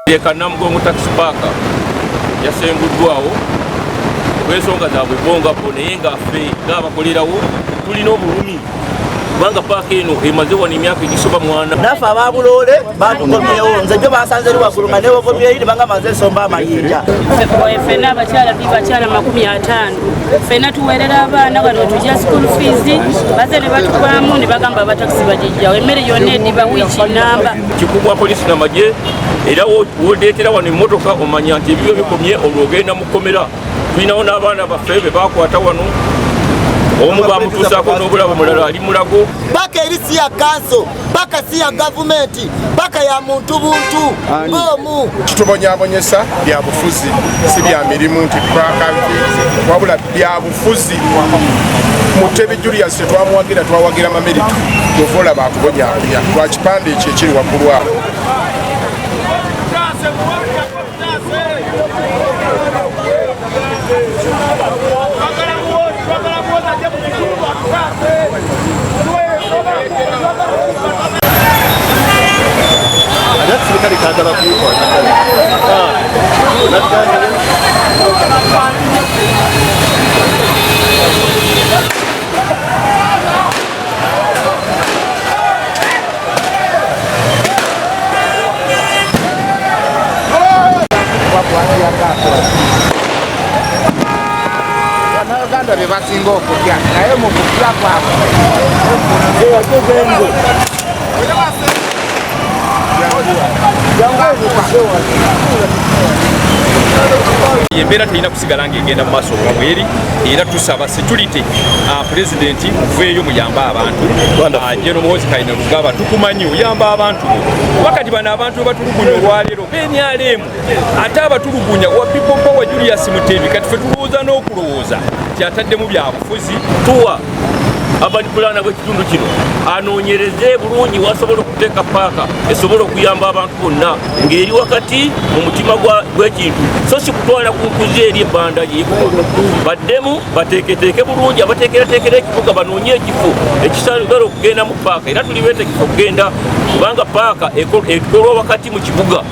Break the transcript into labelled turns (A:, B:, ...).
A: Leka Namugongo Taxi Park yasenguddwawo olw'ensonga zaabwe bo nga bo, naye nga ffe ng'abakolerawo tulina obulumi kubanga paaka eno emaze wano emyaka egisoba mwana.
B: Naffe ababuloole batukomyewo. Nze jo basanze eri waggulu nga newogomyeyo ne bagamba nze nsomba amayinja.
C: Ffenna abakyala tuli bakyala 50. Ffenna tuweerera abaana bano, tujja school fees, baze ne batugwamu ne bagamba abatakisi bagijjawo, emmere yonna ediba wiiki namba.
A: Kikubwa polisi namagye, era wodeetera wano emmotoka omanya nti ebibyo bikomye, olwo ogenda mu kkomera. Tulinawo n'abaana baffe be bakwata wano, omu bamutuusaako n'obulabo, mulala ali Mulago.
D: Paka eri si ya kanso, paka si ya gavumenti, paka ya muntu buntu ng'omu.
E: Kitubonyabonyesa bya bufuzi, si bya mirimu nti paka, wabula bya bufuzi. Mutebi Julius tetwamuwagira, twawagira Mamerito. Kyova olaba atubonyabonya lwa kipande ekyo ekiri waggulu awo.
F: Bannayuganda bye basinga okutya, naye mu kutya kwabwe.
A: Embeera terina kusigala ng'egenda mu maaso nga bweri, era tusaba security, pulezidenti muveeyo muyambe abantu. General Muhoozi Kainerugaba, tukumanyi oyamba abantu bo, kuba kati bano abantu bebatulugunya olwaleero benyalemu, ate abatulugunya wa People Power Julius Mutebi. Kati fe tulowooza n'okulowooza nti ataddemu byabufuzi. Tuwa urban planner bw'ekitundu kino anoonyereze bulungi wasobola okuteeka paaka esobola okuyamba abantu bonna ng'eri wakati mu mutima gw'ekintu, so si kutwala ku nkuzi eri ebbanda gyekuba. Baddemu bateeketeeke bulungi abateekerateekera ekibuga, banoonye ekifo ekisobola okugenda mu paaka, era tuli beetegefu okugenda kubanga paaka ekolwa wakati mu kibuga.